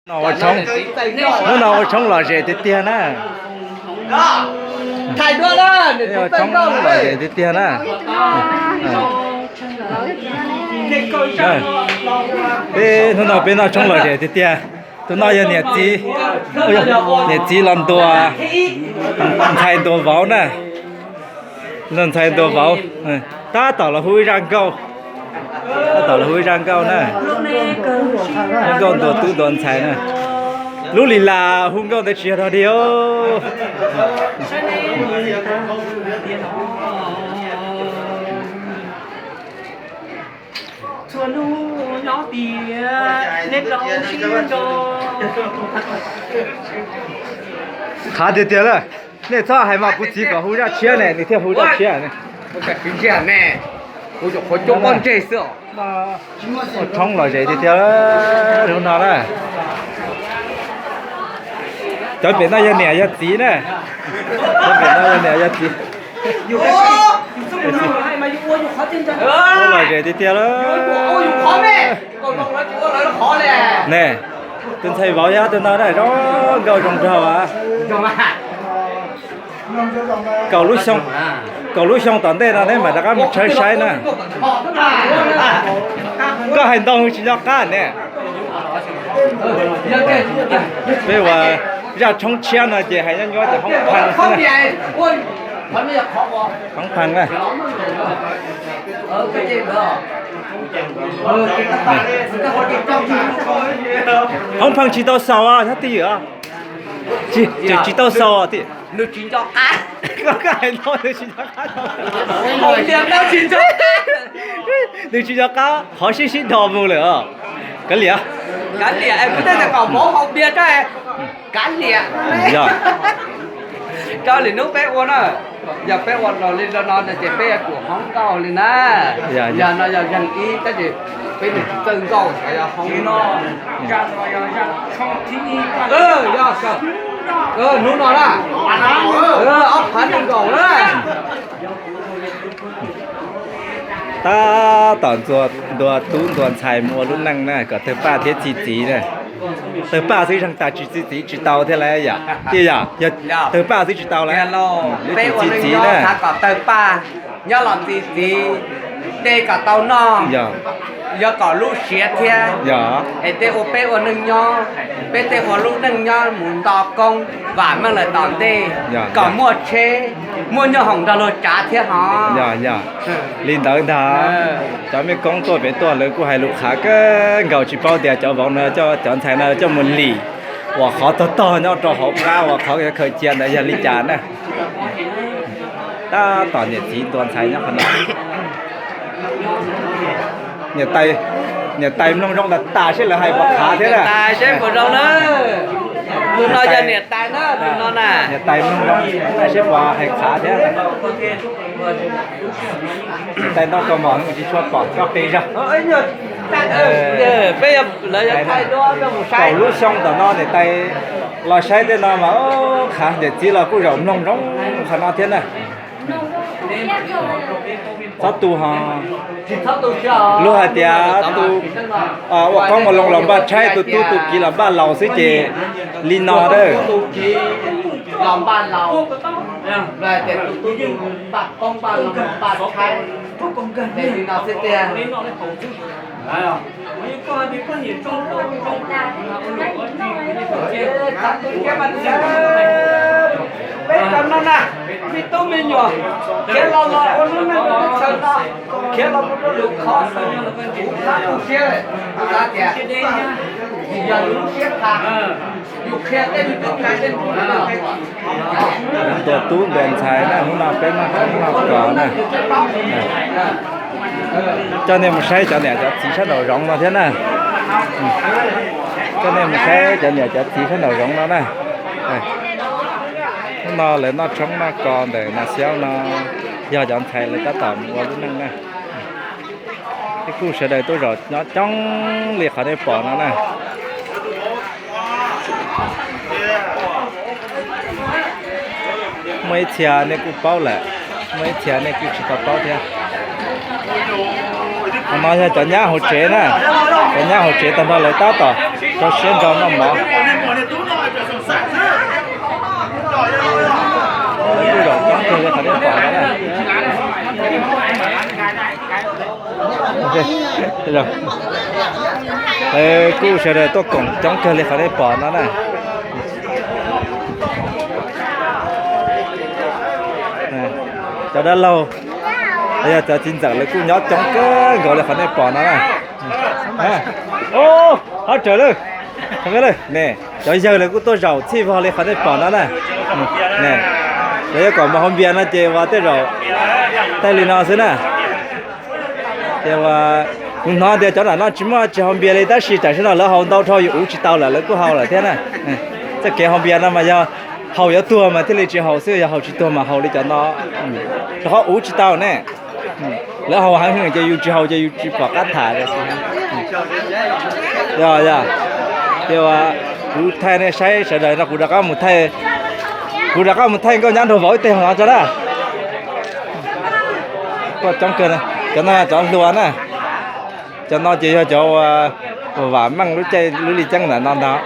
Hnub no ua tshoob, hnub no ua tshoob lom zem tiag tiag na. Ua tshoob lom zem tiag tiag na. Peb hnub no peb noj tshoob lom zem tiag tiag. Tus no yog niam txiv, niam txiv los ntuas ntxhais ntuas vauv na. Los ntxhais ntuas vauv, tab tom los hu ib zaj nkauj, tab tom los hu ib zaj nkauj na. Zaj nkauj ntuas tub ntuas ntxhais na. Lub li las hu nkauj ntawd tsis yog dog dig os. Txhua hnub nyob tias neb rau sib nrog. Qhav tiag tiag lawm. Nej txhob hais mas kuv txiv kom hu zaj tshiab ne, nws thiaj hu zaj tshiab ne. Ua tshoob lom zem tiag tiag hnub no na. Cov pem no yog niam yog txiv na. Cov pem no yog niam yog txiv. Lom zem tiag tiag lawm. Ne, tus ntxhais vauv yog tus no na, zoo nkauj zoo nraug. Kaum lub xyoo, kaum lub xyoo tom ntej no neb mam rov qab mus tshawb saib na. Koj hais ntau tsis nco qab ne. Peb ua zaj tshoob tshiab no ces hais nyob nyob ces hoob phag xwb na. Hoob phag na. Hoob phag tsis tau xaus nyob twj ywm. Tsis, tsis tau xaus. Nws tsis nco qab. Koj hais no nws tsis nco qab. Nws tsis nco qab, qhov sib sib dhos mus lawm os. Kav liam, kav liam, kuv tej tias kom vauv haus npias rau, kav liam. Yog, rau lwm hnub peb ua na. Yog peb ua los li no no ces peb yuav tsum hoob nkauj li na. Yog no yog zeeg ib tab sis peb nws tsis txawj nkauj, yog hoob no. Yog, hnub no na, ob phav nees nkaum na. Tab tom ntuas tub ntuas ntxhais mus ua lub neej na kom tawg paj thiab txi txiv na. Tawg paj xwb zeeg tas tsis txi txiv tsis tau thiab lawm yom. Tiag yom, yog tawg paj xwb tsis tau lawm. Yuav tsum txi txiv na. Kom tawg paj, nyob los txi txiv, dej kom tau noj, yog kom lub siav thiab. Yog es tej ua peb ua neej nyob, peb tej ua lub neej nyob mus nto koob vam meej lawm tom ntej, kom muaj tsheb, muaj nyooj hoom nrog luag tsav thiab hov. Yog, yog li ntawd ntag. Cov mej koob tuaj pem tuaj lawv kuj hais lus qhav kawg nkaus, tsis paub tias cov vauv no coj cov ntxhais no coj mus lim uas qhov tog tog nyob rau hauv qab uas qhov khaws cia ntawd yog li cas na. Tab tom niam txiv ntuas ntxhais nyob qhov no. Niam tais, niam tais mloog zoo tas tas seb lawv hais puas qhav thiab na. Niam tais mloog zoo seb puas hais qhav thiab. Niam tais noj kua mom tsis tshua pom koj qi zog. Kaum lub xyoo tom no niam tais los saib tej no mas qhav, niam txiv los kuj zaum mloog zoo qhov no thiab na. Txhob tu ho. Luag hais tias tus ua qoob ua loo los npaj tshaib, tus tub tus kiv los npaj laus xwb ces li no dawb. Peb cov no na, me tub me nyuam khiav los los ua lub neej ua lub chaw no, khiav los mus rau lwm qhov, kuv pab tu siab, kuv xav tias yog lub siab pha, yus qhia tej me tub me nyuam. Ntuas tub ntuas ntxhais na, hnub no peb noj koob noj kos na. Coj nej mus saib cov niam cov txiv sab nraum zoov no thiab na. Coj nej mus saib cov niam cov txiv sab nraum zoov no na. Hnub no lawv noj tshoob noj kos ntawm Nas Xiaub no, yog cov ntxhais lawv tab tom mus ua lub neej na. Tej kuj sawv daws tuaj zaum nyob coob li qhov nej pom no na. Muaj ib txhia nej kuj paub lawm, muaj ib txhia nej kuj tsis tau paub thiab. Qhov no yog cov nyab hauv tsev na, cov nyab hauv tsev tag nrho lawv tab tom Rau siab ntso noj mov. Kuj zaum coob kawg li qhov nej pom no na. Kuj sawv daws tuaj koom coob kawg li qhov nej pom no na. Cov dab laug, yog cov txiv ntxawm lawv kuj nyob coob kawg nkaus li qhov nej pom no na. Hov rawv lawm, ne, cov yawg lawv kuj tuaj zaum txhij vog li qhov nej pom no na. Lawv yuav kom mus haus npias no ces ua tej zaum thaij li no xwb na. Ces ua, kuv hnov tias cov nram no tsis muaj tsis haus npias li tab sis tam sim no lawv haus ntau dhau yuav uv tsis tau lawm lawv kuj haus lawm thiab na. Txoj kev haus npias no mas yog haus yuav tuag mas thiaj li tsis haus xwb, yog haus tsis tuag mas haus li cov no, rau qhov uv tsis tau ne. Lawv haus heev ces yus tsis haus ces yus tsis pom qab tham. Yog, yog, ces kuv thaij nej saib sawv daws no kuv rov qab mus thaij, kuv rov qab mus thaij nkauj nyab nraug vauv ib teg no tso na. Tuaj coob kawg, cov no cov hluas na. Cov no ces yog cov uas vam meej lub caij lub li ceeb ntawm no ntag.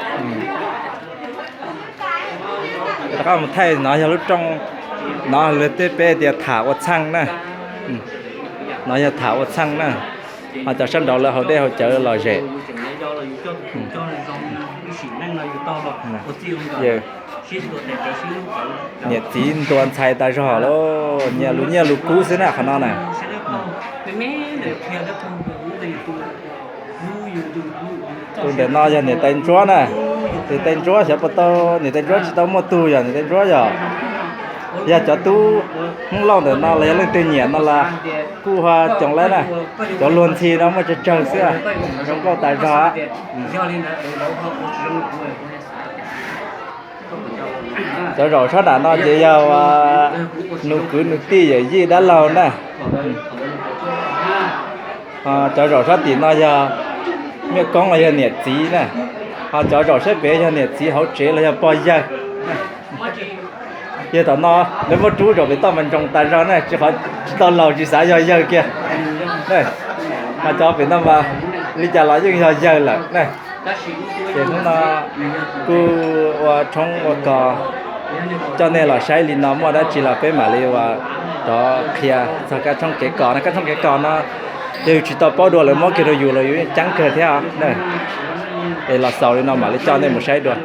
Rov qab mus thaij no yog lub rooj no, lawv tej peb tias tham ua txheej na. No yog tham ua txheej na. Ho cov sab nraud lawv haus dej haus cawv lom zem. Niam txiv ntuas ntxhais tas zog lauj, nyias lus nyiaj lus kub xwb na qhov no na. Tus ntawm no yog niam tais ntsuab na. Niam tais ntsuab xyov puas tau, niam tais ntsuab tsis tau muaj tug yog niam tais ntsuab yog, yog cov tub Hmoob Lauj ntawm no los yog leej twg nyiam no los kuj ho coom lawm na. Cov luag ntxhi no muaj tsawg tsawg xwb, zoo nkauj tas zog. Cov zaum sab nram no ces yog nus kwv nus tij yawm yij dab laug na. Cov zaum sab tim no yog nyuam koob los yog niam txiv na. Ho cov zaum sab pem yog niam txiv hauv tsev los yog pog yawg. Yog tom no lawv muab rub zaum pem toj mas ntsoos tas zog na, tsis qhov tsis tau laus tsis xav yog yawg kiag. Mas cov pem no mas li cas los yeej yog yawg lawm na. Ces hnub no kuj ua tshoob ua kos coj nej los saib li no, muaj dab tsi los peb mam li ua rov qhia txog kab tshoob kev kos no. Kab tshoob kev kos no yog yus tsis tau paub dua lawv muab kiag rau yus los yus yeej ceeb kawg thiab. Es los xaus li no mam li coj nej mus saib dua.